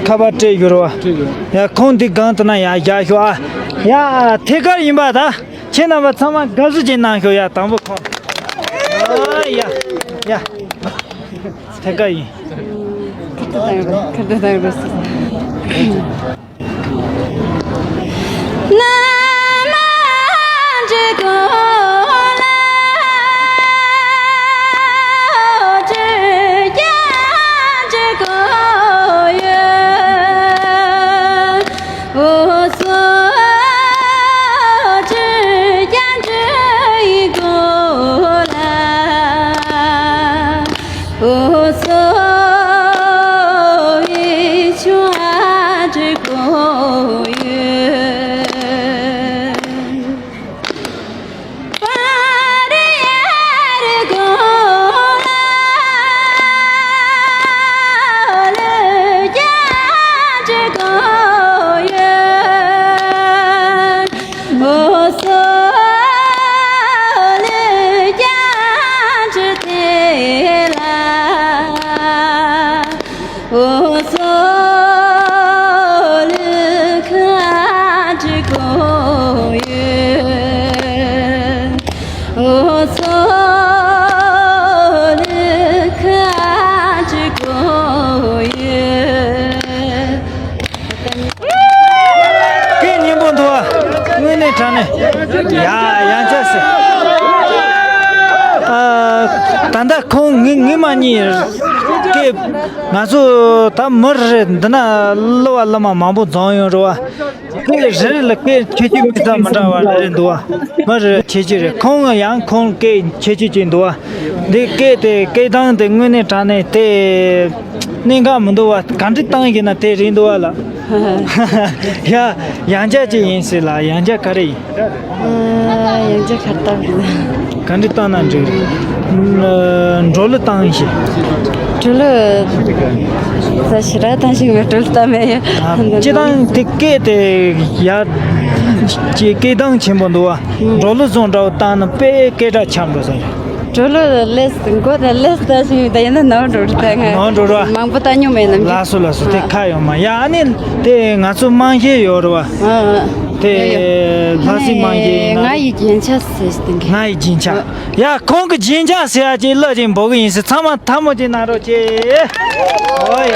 ཁ་པར་སྤྲད་ཡོད་རེད་བ། ཡ་ཁོང་འདི་སྒང་དུ་ན་ཡ་བཞག་ཤོག་ཨ། ཡ་ཐད་ཀར་ཡིན་པ་ད། ཁྱེད་རྣམ་པ་ཚང་མ་དགའ་བསུ་ཅིག་གནང་ཤོག་ཡ། དང་པོ་ཁོང་། ཨ་ཡ་ཡ། ཐད་ཀར་ཡིན། ཁ་བརྡ་བཏང་རོགས། ཁ་བརྡ་བཏང་རོགས། སྐད་སྙན་པོ་འདུག་ཨ། དངོས་གནས་དྲང་གནས། ཡ་ཡང་ཆ་ཟེར། ཨ། ད་ལྟ་ཁོང་ངི་ངི་མ་གཉིས་སྐད། ང་ཚོ་ད་མི་རེ་འདི་ན་གླུ་བ་གླུ་མ་མང་པོ་འཛོམས་ཡོང་རེད་བ། སྐད་རེ་རེ་ལ་སྐད་ཁྱད་ཆོས་མི་འདྲ་མི་འདྲ་བ་རེ་རེ་འདུག་བ། མི་རེ་ཁྱད་ཆོས་རེ། ཁོང་ཡང་ཁོང་སྐད་ཁྱད་ཆོས་ཅིག་འདུག་བ། འདི་སྐད་དེ་སྐད་གདངས་དེ་དངོས་གནས་དྲང་གནས་དེ་གནད་འགག་མི་འདུག་བ། ག་འདྲ་བཏང་ཡིན་ན་དེ་རེད་འདུག་བ་ལ། ཡ་ཡང་ཆ་ཅིག་ཡིན་ཟེར་ལ། ཡང་ཆ་ག་རེ་ཡིན། ཨ། ཡང་ཆ་ག་རེ་བཏང་གི་འདུག་ག་འདྲ་བཏང་ན་འགྲིག་རེད། ཨ། འགྲོ་གླུ་བཏང་ཞིག་འགྲོ་གླུ། ས་ཞི་ར་བཏང་ཞིག་ངས་འགྲོ་གླུ་བཏང་མེད་ཡ། ཨ། སྤྱི་བཏང་དེ་སྐད་དེ་ཡ་ཅིག་སྐད་གདངས་ཆེན་པོ་འདུག་བ། འགྲོ་གླུ་བཟོ་འདྲ་བོ་བཏང་ན་དཔེ་སྐད་གྲགས་ཆགས་འགྲོ་ས་རེད། འགྲོ་ལོ་ལེས་མགོ་དང་ལེས་ལྟ་བཞིན་ད་ཡིན་ན་ནང་འགྲོ་རུ་ད་ང་ནང་འགྲོ་རུ་མང་པོ་ལྟ་མྱོང་མེད་ནམ། ལགས་སོ་ལགས་སོ། དེ་ཁ་ཡོང་མ་ཡ། ཨ་ནི་དེ་ང་ཚོ་རྨང་གཞི་ཡོད་རུ་བ། ཨ་ཨ། དེ་ཡོད་ཡོད། ལྷ་སྲས་རྨང་གཞི་ཡིན་ན། ང་ཡི་རྒྱན་ཆ་ཟེར་སྟེང་གི། ང་ཡི་རྒྱན་ཆ། ཡ་ཁོང་གི་རྒྱན་ཆ་ཟེར་ཡ་ཅིག་གླུ་ཅིག་འབོད་གི་ཡིན་ཟེར། ཚང་མ་ཐལ་མོ་ཅིག་གནང་རོགས་གྱིས། ཨོ་ཡ།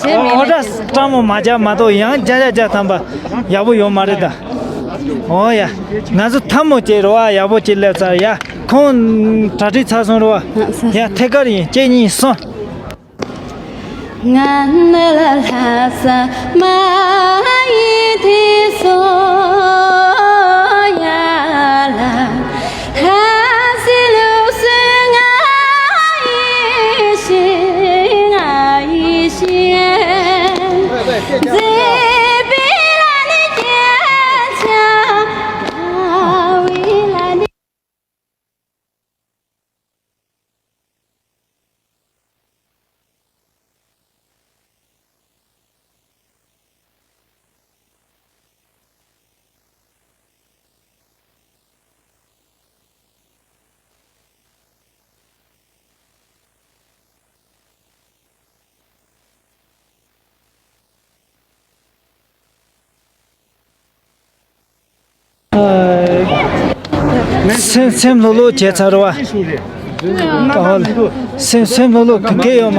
ཞེས་མི་ཨོ་ད་ལེགས་སྤྲང་མོ་མ་རྒྱག་མ་གཏོགས་ཡང་རྒྱག་རྒྱག་རྒྱག་ཐམ་པ་ཡག་པོ་ཡོད་མ་རེད་ད། ཨོ་ཡ། ང་ཚོ་ཐལ་མོ་ཅིག་རོ་བ་ཡག་པོ་ཅིག་སླེབས་ཚར་ཡ། ཁོང་གྲ་སྒྲིག་ཚར་སོང་རོ་བ། ཡ་ཐད་ཀར་ཡིན། གཅིག་གཉིས་གསུམ། ང་ནི་ལ་ལྷ་ས་མ་ཡི་དེ་སོ་ཡ་ལ། ལྷ་སའི་ལུགས་སྲོལ་ང་ཡི་ཤིང་ང་ཡི་ཤིང་། མཛེས་པའི་ལ་ནི་སྐྱེ་ཆ་དགའ་བའི་ལ་ནི། སེམས་སེམས་ལྷོད་ལྷོད་བྱས་ཚར་བ། ཨོ་ལེ། སེམས་སེམས་ལྷོད་ལྷོད་ག་གེ་ཡོད་མ།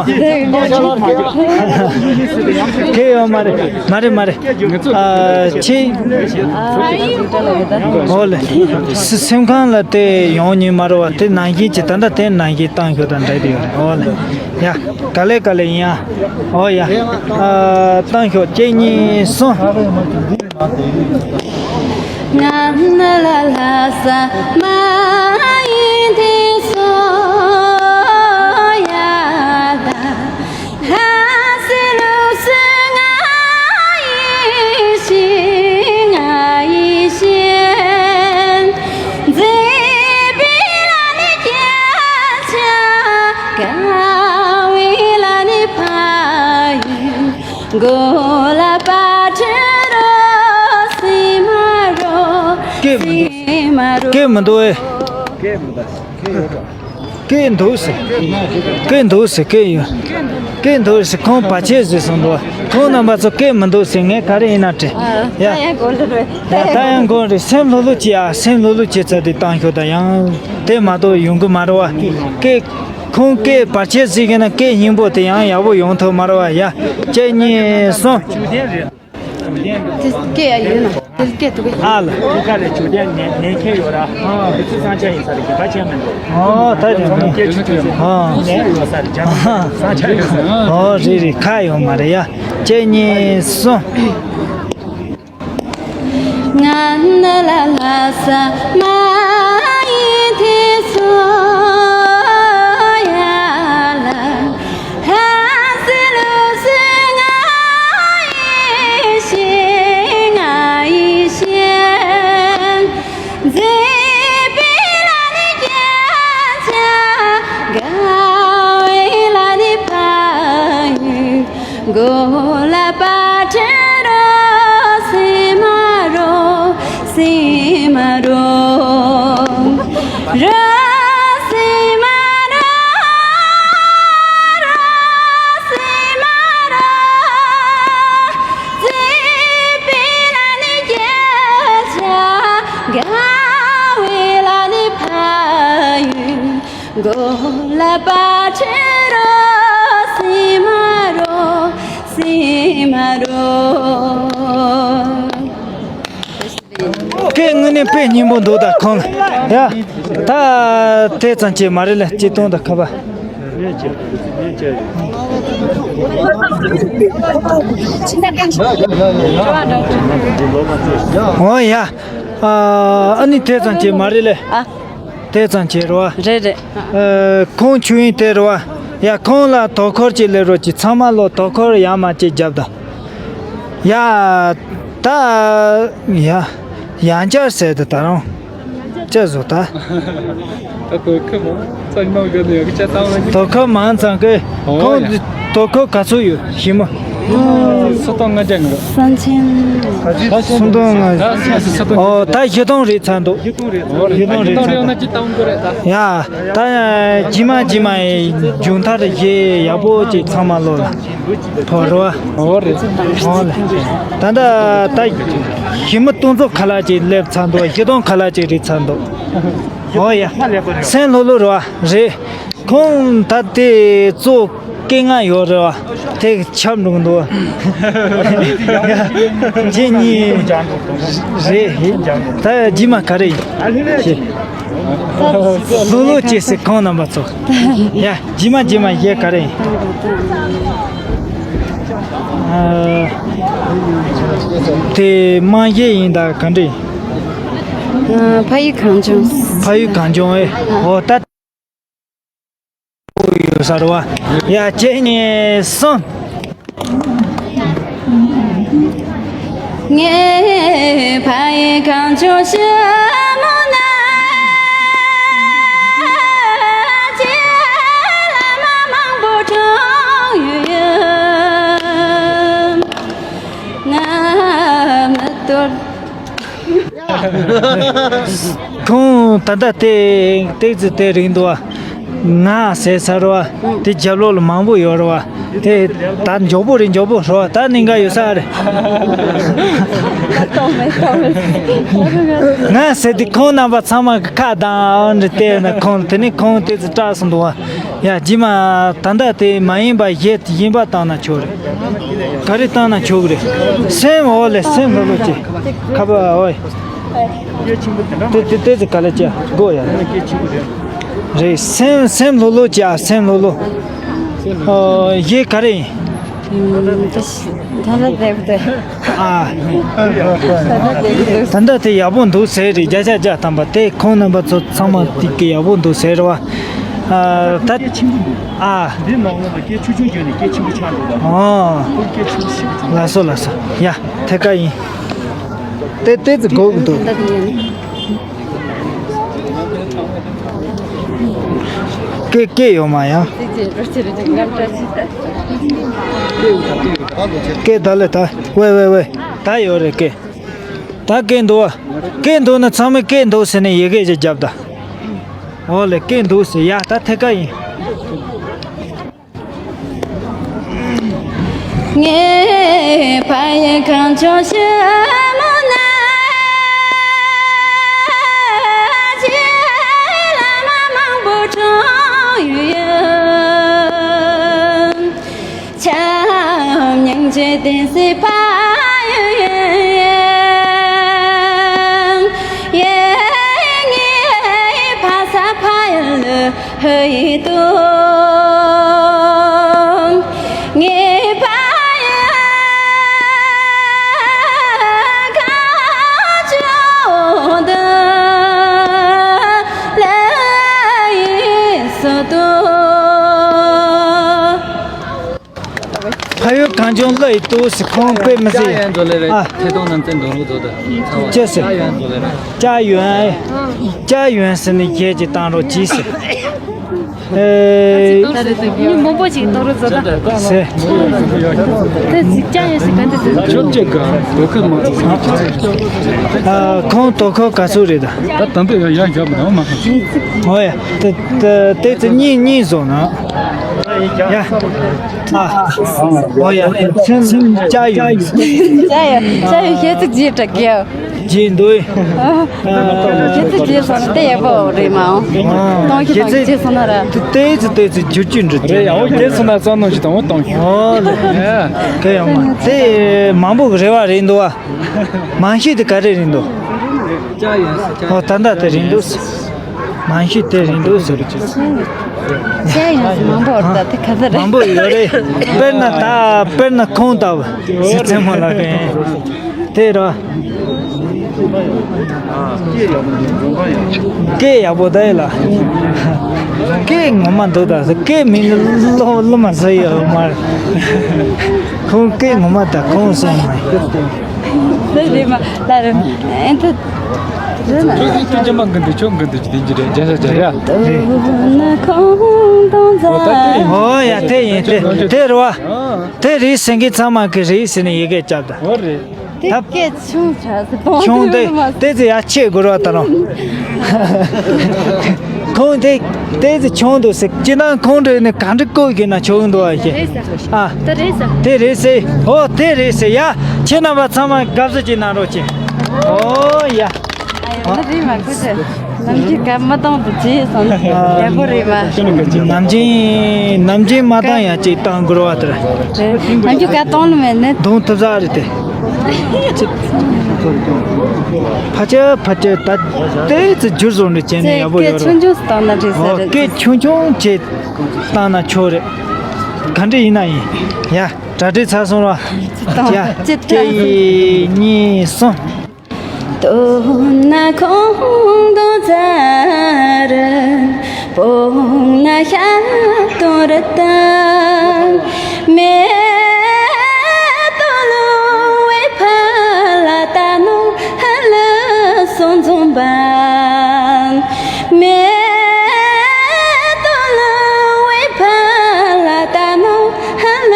གེ་ཡོད་མ་རེད། མ་རེད་མ་རེད། ཨ་ཆེ། ཨོ་ལེ། སེམས་ཁམས་ལ་དེ་ཡོང་ཉིན་མ་རེད་བ། དེ་ནང་བཞིན་གྱི་ད་ལྟ་དེ་ནང་བཞིན་བཏང་ཤོག་དང་འདྲ་དེ་ཡོད་རེད། ཨོ་ལེ། ཡ། ག་ལེ་ག་ལེ་ཡིན་ཨ། ཨོ་ཡ། ཨ་བཏང་ཤོག་གཅིག་གཉིས་གསུམ། ང་ནི་ལ་ལྷ་ས་མ་ཡིན་དེ་སོ་ཡ་ལ། ལྷ་སའི་ལུགས་སྲོལ་ང་ཡི་ཤིང་ང་ཡི་ཤིང་། མཛེས་པའི་ལ་ནི་སྐྱེ་ཆ་དགའ་བའི་ལ་ནི་ཕ་ཡུལ། མགོ་ལ་པ་ཁྲི་རོ་སི་མ་རོ། སྐད་མི་འདུག་སི་མ་རོ། སྐད་མི་འདུག་ཨེ། སྐད་མི་འདུག་སྐད་འདུག་ཟེར། སྐད་འདུག་ཟེར། སྐད་ཡོད། སྐད་འདུག་ཟེར། ཁོང་བར་ཆད་བཟོས་སོང་འདུག་ཁོང་རྣམ་པ་ཚོ་སྐད་མི་འདུག་ཟེར། ངས་ག་རེ་ཡིན་ན་དྲན། ཡ། ད་ཡང་གོ་ལ་རེད། ཡ་ད་ཡང་གོ་རེད། སེམས་ལྷོད་ལྷོད་བྱེད་ཨ། སེམས་ལྷོད་ལྷོད་བྱེད་ཚར་དེ་བཏང་ཤོག་ད་ཡང་དེ་མ་གཏོགས་ཡོང་གི་མ་རེད་བ། སྐད། ཁོང་སྐད་བར་ཆད་བཟོས་ཀྱི་ན་སྐད་སྙིང་པོ་དེ་ཡང་ཡག་པོ་ཡོང་ཐུབ་མ་རེད་བ། ཡ། གཅིག་གཉིས་གསུམ། དེ་སྐད་ཡ་ཡོད་ན་དེ་སྐད་འདུག་གས། ཨ་ལ། ཁུ་ཁ་ལས་ཆུ་ལྡན་ནས་ནས་ཁེ་ཡོད་ར། དེ་ཚོ་ས་ཆ་ཡིན་ས་རེད། གི་པ་ཆེན་མི་འདུག་ཨོ་ད་རེད། ཁོང་སྐད་ཆུ་ཆུ་ཟེར། ཨོ་ནས་ཡོད་ས་རེད། རྒྱ་ས་ཆ་ཡོད་ས་རེད། ཨོ་རེད་རེད། ཁ་ཡོད་མ་རེད་ཡ། གཅིག་གཉིས་གསུམ། ང་ནི་ལ་ལྷ་ས་མ་ཡིན་དེ་སོ་ཡ་ལ། ལྷ་སའི་ལུགས་སྲོལ་ང་ཡི་ཤིང་ང་ཡི་ཤིང་། མཛེས་པའི་ལ་ནི་སྐྱེ་ཆ་དགའ་བའི་ལ་ནི་ཕ་ཡུལ། མགོ་ལ་པ་ཁྲི་རོ་སི་མ་རོ། སི་མ་རོ། རོ་སི་མ་རོ། རོ་སི་མ་རོ། མཛེས་པའི་ལ་ནི་སྐྱེ་ཆ་དགའ་བའི་ལ་ནི་ཕ་ཡུལ། མགོ་ལ་པ་ཁྲི་རོ་སི་མ་རོ། སི་མ་རོ། སྐད་དངོས་གནས་དཔེ་སྙན་པོ་འདུག་ད་ཁོང་ཡ། ད་དེ་ཙམ་གྱིས་མ་རེད་ལ། སྤྱི་གཏོང་དང་ཁ་པ། ཨོ་ཡ། ཨ་ཨ་ནི་དེ་ཙམ་གྱིས་མ་རེད་ལ། ཨ། དེ་ཙམ་བྱས་རོ། རེད་རེད། ཨ་ཁོང་ཆོས་དབྱིངས་དེ་རོ། ཡ་ཁོང་ལ་དོ་ཁུར་ཅིག་སླེབས་རོགས་གྱིས། ཚང་མ་ལོ་དོ་ཁུར་ཡག་མ་ཅིག་རྒྱབ་དང་། ཡ། ད། ཡ། ཡང་བསྐྱར་ཟེར་དེ་ད་རུང་། ཅི་བཟོ་ད། ད་དོ་ཁུར་མང་ཙམ་གནང་གི་ནས་ཡག་ཅག་བཏང་བ་ནི། དོ་ཁུར་མང་ཙམ་གི། ཨོ་ཁོང་ཡ། དོ་ཁུར་ག་ཚོད་ཡོད་ཞིམ་མོ། སུམ་སྟོང་ལྔ་བརྒྱ་ཡིན། སུམ་ཅན། སུམ་སྟོང་ལྔ་བརྒྱ། ཨོ་ད་བཞི་སྟོང་རེད་ཚར་འདུག་བཞི་སྟོང་རེད་ཚར་འདུག་ཡ་ད་རྗེས་མ་རྗེས་མ་མཇུག་མཐར་གཞས་ཡག་པོ་ཅིག་ཚང་མ་ལོ་ལ་ཐོག་རོ། ཨོ་རེད། ཨོ་ལེ། ད་ད་ད་ཞི་མི་སྟོང་ཚོ་ཁ་ལག་ཅིག་སླེབས་ཚར་འདུག་བཞི་སྟོང་ཁ་ལག་ཅིག་རེད་ཚར་འདུག་ཨོ་ཡ། སེམས་ལྷོད་ལྷོད་རོ་རེད། ཁོང་ད་དེ་གཙོ་སྐད་ངན་ཡོད་རེད་བ། དེ་ཆབ་འགྲོ་གི་འདུག་བ། རྗེས་གཉིས་རེད། ད་རྗེས་མ་ག་རེ་ཡིན། ལྷོད་ལྷོད་བྱེད་ཟེར་ཁོང་རྣམ་པ་ཚོ། ཡ་རྗེས་མ་རྗེས་མ་གཞས་ག་རེ་ཡིན། ཨ། དེ་དམངས་གཞས་ཡིན་ད་ག་འདྲ་ཡིན། ཨ། ཕ་ཡུལ་གངས་ལྗོངས། ཕ་ཡུལ་གངས་ལྗོངས་ཨེ། ཨོ་ད། ཡོད་ས་རེད་བ། ཡ་གཅིག་གཉིས་གསུམ། ཁོང་ད་ལྟ་དེ་ཏོག་ཙམ་དེ་རིང་འདུག་བ། ང་ཟེར་ས་རེད་བ། དེ་རྒྱབ་ལོགས་ལ་མང་པོ་ཡོད་རེད་བ། དེ་ད་མགྱོགས་པོ་རེད། མགྱོགས་པོ་རེད་བ། ད་གནད་འགག་ཡོད་ས་རེད། ང་ཟེར་དེ་ཁོང་རྣམ་པ་ཚང་མ་གི་ཁ་གདངས་འདྲ་བལྟས་ན་ཁོང་དེ་ནས་ཁོང་ཏོག་ཙམ་སྐྲག་སོང་འདུག་བ། ཡ་རྗེས་མ་ད་ལྟ་དེ་མ་ཡིན་པ་གཞས་གཞན་པ་བཏང་ན་ཆོག་རེད། ག་རེ་བཏང་ན་ཆོག་གི་རེད། སེམས། འོ་ལེ་སེམས་ལྷོད་ལྷོད་བྱེད། ཁ་པ་འོ་ཡ། དེ་དེ་དེ་ཚོ་ག་ལེ་བྱེད་དགོས་ཡ། རེད། སེམས་སེམས་ལྷོད་ལྷོད་བྱེད་ཨ། སེམས་ལྷོད་ལྷོད། ཨོ་གཞས་ག་རེ་ཡིན། ད་ལྟ་དེ་ད་ལྟ་དེ་ཡག་པོ་འདུག་ཟེར་རེད། བརྒྱ་ཆ་བརྒྱ་ཐམ་པ་དེ་ཁོང་རྣམ་པ་ཚོ་ཚང་མ་དེ་གི་ཡག་པོ་འདུག་ཟེར་བ། ཨ་ད་ཨ། འདི་ནང་ལོགས་ལ་སྐད་ཆུང་ཆུང་བརྗོད་ནས་སྐད་ཆེན་པོ་ཆགས་འགྲོ་ད། ཨོ། ཁོ་སྐད་ཆུང་ཆུང་ཞིག་ལ་སོ་ལ་སོ། ཡ་ཐད་ཀ་ཡིན། དེ་དེ་ཚོ་གོ་གི་འདུག་སྐད་སྐད་ཡོད་མ་ཡ། སྐད་ད་ལེ་ད། ཝེ་ཝེ་ཝེ། ད་ཡོད་རེད་སྐད། ད་སྐད་འདུག་བ། སྐད་འདུག་ན་ཚང་མས་སྐད་འདུག་ཟེར་ནས་ཡི་གེ་ཅིག་རྒྱབ་ད། འོ་ལེ་སྐད་འདུག་ཟེར། ཡ་ད་ཐད་ཀ་ཡིན། ཕ་ཡུལ་གངས་ལྗོངས་ལ་ཡི་ཏུ་སི་ཁོང་དཔེ་མི་སྲིད། ཨ། ཐད་གཏོང་རྣམ་རྩེ་འདོན་རོགས་མཛོད་དུ་ཚང་བ། ཅི་ཟེར། ཅ་ཡོན་ཟེར་ནས་ཁྱེད་ཀྱིས་བཏང་རོགས་གྱིས་ཟེར། ཨེ། མི་མང་པོ་ཞིག་གཏོང་རོགས་མཛོད་དུ། ཟེར། ད་ཅི་ཅ་ཡོན་ཟེར་ག་འདི་ཟེར། ཁྱོད་ཀྱི་ག་དོ་ཁུར་མ་ཚོགས། ཨ། ཁོང་དོ་ཁུར་ག་ཚོད་རེད་ད། ད་དམ་པའི་ཡང་ཡང་རྒྱབ་མི་འདུག་མ། ཨོ་ཡ། ཏེ་ཏེ་ཏེ་ཉིན་ཉིན་བཟོ་ན། ཡ། ཨ། ཨོ་ཡ། སེམས་སེམས་ཅ་ཡོད། ཅ་ཡོད་ཅ་ཡོད་ཤེས་ཚིག་ཅིག་དྲག་གི། ཅི་འདུག་ཨ། ཤེས་ཚིག་ཅིག་སོང་ན་དེ་ཡག་པོ་རེད་མ། གཏོང་ཤེས་དང་ཅི་སོང་ན་ར། ཏེ་ཏེ་ཏེ་ཏེ་བསྒྱུར་བཅོས་འགྲོ་རེད་ཡ། འོ་དེ་སོང་ན་རྩ་ནོར་ཞིག་དང་འོ་གཏོང་ཤོག་ཨོ་ལེ། ག་ཡོང་མ་དེ་མང་པོ་གི་རེ་བ་རེད་འདུག་ཨ། མང་ཤོས་དེ་ག་རེ་རེད་འདུག་ཨོ་ད་ལྟ་དེ་རེད་འདུག་མང་ཤོས་དེ་རེད་འདུག་ཟེར། ཅ་ཡོན་ཟེར་མང་པོ་ཡོད་རེད་ད། དེ་ག་ཚོད་རེད། མང་པོ་ཡོད་རེད། དཔེར་ན་ད་དཔེར་ན་ཁོང་ལྟ་བུ་ཟེར་ཚེ་མོ་ལགས་རེད། དེ་ར། སྐད་ཡག་པོ་ད་ཡིན་ལ། སྐད་ངོ་མ་འདུག་ད་སྐད་མིན་ན་སློབ་སློབ་མ་ཟེར་ཡོད་མ་རེད། ཁོང་སྐད་ངོ་མ་ད་ཁོང་སོང་མ་ཡིན། ལ་རེ་མ་ལ་རེ་ཨེ་ད་རེ་ན། ཁྱོད་ཁྱོད་ཅམ་པ་འགི་འདུག་ཁྱོད་འགི་འདུག་དེ་འདྲ་རེད། རྒྱ་ས་རྒྱ་རེད། ཏུ་ན་ཁོང་དང་ཛ་ར། ཨོ་ཡ་དེ་ཡིན། དེ་དེ་རེད་བ། དེ་རེད་ཟེར་མཁན་ཚང་མ་གི་རེད་ཟེར་ནས་ཡི་གེ་བརྒྱབ་ད། ཨོ་རེད། དེ་ད་སྐད་ཆུང་ཆ་ཟེར་གཏོང་ཆུང་དེ་དེ་ཚོ་ཡ་ཆེ་དགོས་ར་ད་རུང་། ཁོང་དེ་དེ་ཚོ་ཆུང་འདུག་ཟེར། ཅི་ན་ཁོང་འདྲ་ནི་ག་འདྲ་བཀོད་ཀྱི་ན་ཆུང་འདུག་ཨ་ཤེ། རེད་ཟེར། ཨ། དེ་རེད་ཟེར། དེ་རེད་ཟེར། ཨོ་དེ་རེད་ཟེར། ཡ་ཁྱེད་རྣམ་པ་ཚང་མ་དགའ་བསུ་ཅིག་གནང་རོགས་གྱིས། ཨོ་ཡ། ཨ་ཡོ་ན་རེད་མ་ཁུ་ཆེ། ནམ་རྒྱུན་ག་མ་གཏོང་དུ་བྱས་སོང་། ཡག་པོ་རེད་མ། ནམ་རྒྱུན་ནམ་རྒྱུན་མ་བཏང་ཡ་ཅིག་བཏང་དགོས་ར་བ་དེ་ར། རེད། ནམ་རྒྱུན་ག་གཏོང་ལ་མེད་ནི། གཏོང་ཐུབ་ས་རེད་དེ། ཕ་ཆེ་ཕ་ཆེ་ད་ལྟའི་ཚེ་འགྱུར་བཟོ་འདྲ་བྱས་ནས་ཡག་པོ་ཡོད་རེད། སྐད་ཆུང་ཆུང་བཏང་ན་འགྲིག་ས་ཨོ་རེད། སྐད་ཆུང་ཆུང་བྱས་བཏང་ན་ཆོག་རེད། ག་འདྲ་ཡིན་ན་ཡིན། ཡ་གྲ་སྒྲིག་ཚར་སོང་ར། ཡ་ཅི་ཅི་གཅིག་གཉིས་གསུམ། ཏོ་ན་ཁོང་དོ་ཛ་ར། པོ་ན་ཤ་དོ་ར་ཏ། མེ་ཏོ་ལུ་བའི་ཕ་ལ་ཏ་ནོ་ཧ་ལ་སོང་འཛོམས་པ། མེ་ཏོ་ལུ་བའི་ཕ་ལ་ཏ་ནོ་ཧ་ལ་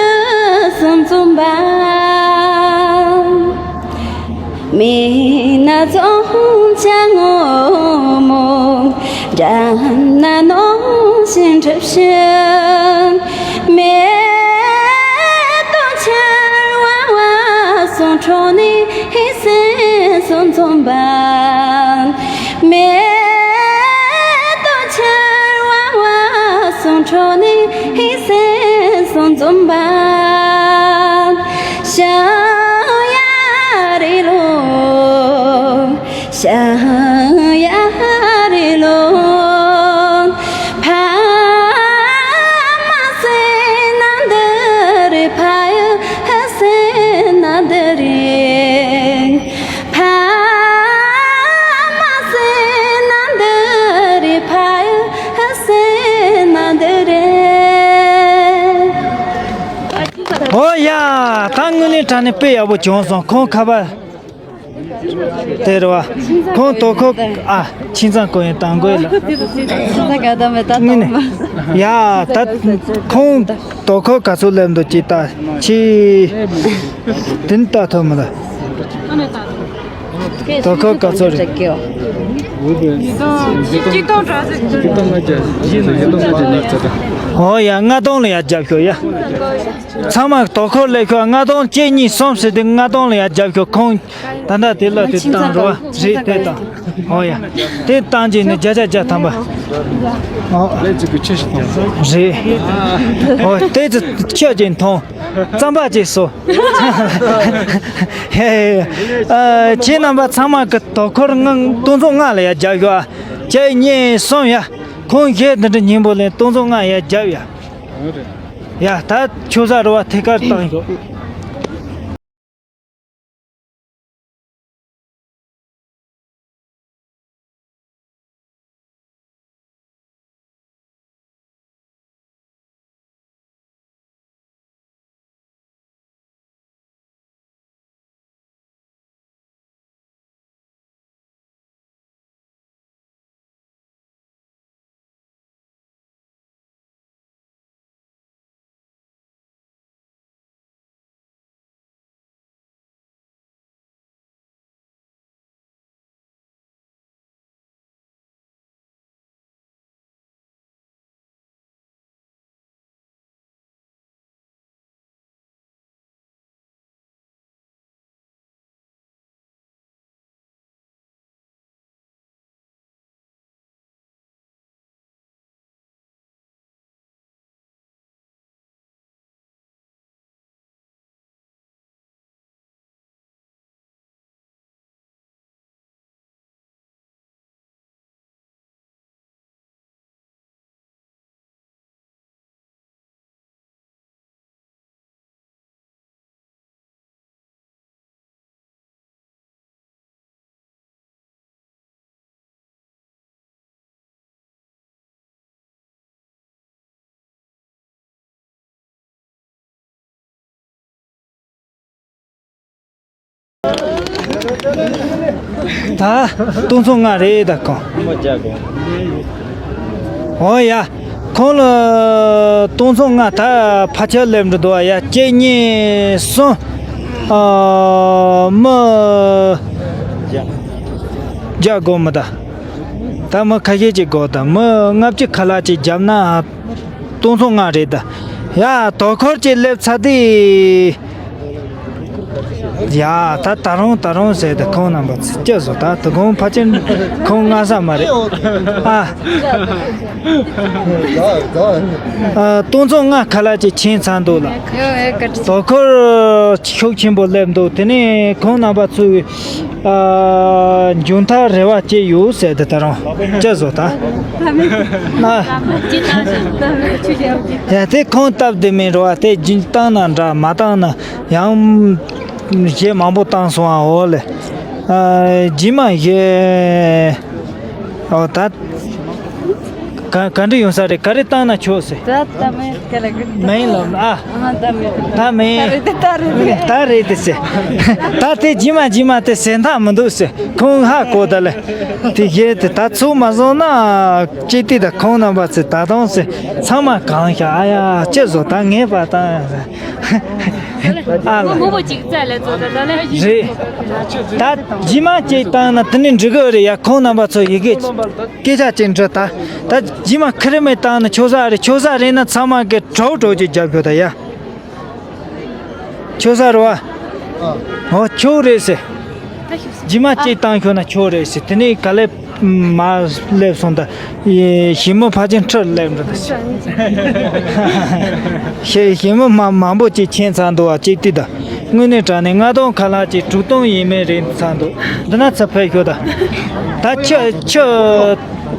སོང་འཛོམས་པ། མི་ན་ཙོང་ཅ་ངོ་མོ། འདྲ་ན་ནོ་ཞིང་གྲུབ་ཤིང་། མེ་ཏོག་ཆར་བ་བ་སོང་ཁྲོ་ནི་ཧི་སེ་སོང་འཛོམས་པ། མེ་ཏོག་ཆར་བ་བ་སོང་ཁྲོ་ནི་ཧི་སེ་སོང་འཛོམས་པ། ཤ་ཡ་རི་ལོ། ཤ་ཡ་རི་ལོ། ཕ་མ་སེ་ན་འདི་རི་ཕ་ཡ་ཧ་སེ་ན་འདི་རི། ཕ་མ་སེ་ན་འདི་རི་ཕ་ཡ་ཧ་སེ་ན་འདི་རི། ཨོ་ཡ། ད་དངོས་གནས་དྲང་གནས་དཔེ་ཡག་པོ་བྱུང་སོང་། ཁོང་ཁ་པར་དེ་རེད་བ། ཁོང་དོ་ཁུར་ཨ་ཁྱིམ་ཚང་གོ་ཡིན་དང་གོ་ཡིན་ལ། ཁྱིམ་ཚང་ག་དམ་མེད་ད་དངོས་གནས་ཡ་ད་ཁོང་དོ་ཁུར་ག་ཚོད་སླེབས་འདུག་ཅིག་ལྟ་ཆི། དེ་ནི་ལྟ་ཐུབ་མི་ལ། དོ་ཁུར་ག་ཚོད་རེད། ཨོ་ཡ་ལྔ་སྟོང་ལ་ཡ་རྒྱབ་ཤོག་ཡ། ཚང་མ་དོ་ཁུར་ལས་ཤོག་ལྔ་སྟོང་གཅིག་གཉིས་གསུམ་ཟེར་དུས་ལྔ་སྟོང་ལ་ཡ་རྒྱབ་ཤོག་ཁོང་ད་ལྟ་དེ་ལ་དེ་བཏང་རོགས་རེད་དེ་དང་། ཨོ་ཡ། དེ་བཏང་རྗེས་ནས་བརྒྱ་ཆ་བརྒྱ་ཐམ་པ། ཨོ། ལས་ཅིག་གི་ཆེ་ཞིག་བཏང་། རེད། ཨོ་དེ་ཚོ་ཁྱོད་ཀྱིས་མཐོང་། རྩམ་པ་ཅིག་སོ། ཧེ། ཨ་ཁྱེད་རྣམ་པ་ཚང་མ་གི་དོ་ཁུར་ལྔ་སྟོང་ཚོ་ལྔ་ལ་ཡ་རྒྱབ་ཤོག་ཨ། གཅིག་གཉིས་གསུམ་ཡ། ཁོང་གཞས་འདི་འདྲ་སྙན་པོ་ལེན་སྟོང་ཚོ་ལྔ་ཡ་རྒྱབ་ཡ། ཡ་ད་ཆོས་ས་རུ་བ་ཐད་ཀར་བཏང་ཤོག་ད་སྟོང་ཚོ་ལྔ་རེད་ད་ཁོང་། ཨོ་ཡ། ཁོང་ལ་སྟོང་ཚོ་ལྔ་ད་ཕལ་ཆེར་སླེབས་འགྲོ་འདུག་ཨ། ཡ་གཅིག་གཉིས་གསུམ། ཨ། མི་བརྒྱ་དགོས་མི་ད། ད་མི་ཁ་ཤས་ཅིག་དགོས་ད། མི་ལྔ་བཅུ་ཁ་ལག་ཅིག་བརྒྱབ་ན་སྟོང་ཚོ་ལྔ་རེད་ད། ཡ་དོ་ཁུར་ཅིག་སླེབས་ཚར་དུས། ཡ། ད་ད་རུང་ད་རུང་ཟེར་ཏེ་ཁོང་རྣམ་པ་སྐྱོ་བཟོ། ད་དུ་ཁོང་ཕལ་ཆེར་ཁོང་སྔ་ས་མ་རེད་ཨ། ཨ། སྟོང་ཚོ་ལྔ་ཁ་ལག་ཅིག་ཕྱིན་ཚར་འདུག་ལ། དོ་ཁུར་ཤུགས་ཆེན་པོ་སླེབས་འདུག་དེ་ནས་ཁོང་རྣམ་པ་ཚོས་ཨ། མཇུག་མཐར་རེ་བ་བཅས་ཡོད་ཟེར་ཏེ་ད་རུང་སྐྱོ་བཟོ་ད། ཨ། ཡ་དེ་ཁོང་སྟབས་བདེ་མིན་རོ་ཨ། དེ་རྒྱུན་བཏང་ན་འདྲ་མ་བཏང་ན། ཡང་གཞས་མང་པོ་བཏང་སོང་ཨ། འོ་ལེ། ཨ། རྗེས་མ་གཞས། ཨོ་ད། ག་ག་འདྲ་ཡོང་ས་རེད། ག་རེ་བཏང་ན་ཆོག་ཟེར། ད་ད་མེད་ག་ལ་གི་མེད་ལབ་ཨ། ཨ་ད་མེད། ད་མེད། ད་རེད་དེ་ད་རེད་དེ། ད་རེད་དེ་ཟེར། ད་དེ་རྗེས་མ་རྗེས་མ་དེ་ཟེར་མཐའ་མི་འདུག་ཟེར། ཁོང་ཧ་གོ་ད་ལེ། དེ་གཞས་དེ་ད་ཚུགས་མ་སོང་ན་ཅི་སྟེ། ད་ཁོང་རྣམ་པ་ཚོས་ད་དུང་ཟེར། ཚང་མ་གང་ཤག་ཨ་ཡ་ཅི་བཟོ་ད་ངས་པ་ད། ཨ་ལ། མང་པོ་ཅིག་བཙལ་ལས་ཚོ་ད་ད་ལས། རེད། ད་རྗེས་མ་ཅིག་བཏང་ན་དེ་ནི་འགྲིག་གི་རེད་ཡ། ཁོང་རྣམ་པ་ཚོ་ཡི་གེ་སྐད་ཆ་ཅིག་འདྲི་ད། ད་རྗེས་མ་ཁེར་མོ་བཏང་ན་ཆོག་ས་རེད། ཆོག་ས་རེད་ན་ཚང་མ་གི་གྲོགས་གྲོགས་ཅིག་རྒྱབ་ཤོག་ད་ཡ། ཆོག་ས་རེད་བ། ཨོ་ཆོག་རེད་ཟེར། རྗེས་མ་ཅིག་བཏང་ཤོག་ན་ཆོག་རེད་ཟེར། དེ་ནི་ག་ལེ། མར་སླེབས་སོང་ད། ཞི་མི་ཕལ་ཆེར་ཁྲིར་སླེབས་འགྲོ་ད། ཞི་ཞི་མི་མ་མང་པོ་ཅིག་ཕྱིན་ཚར་འདུག་བ་ཅིག་ལྟོས་ད། དངོས་གནས་དྲང་གནས་ལྔ་སྟོང་ཁ་ལག་ཅིག་དྲུག་སྟོང་ཡས་མས་རེད་ཚར་འདུག་འདི་ན་ཚུར་ཕེབས་ཤོག་ད། ད་ཁྱི་ཁྱི།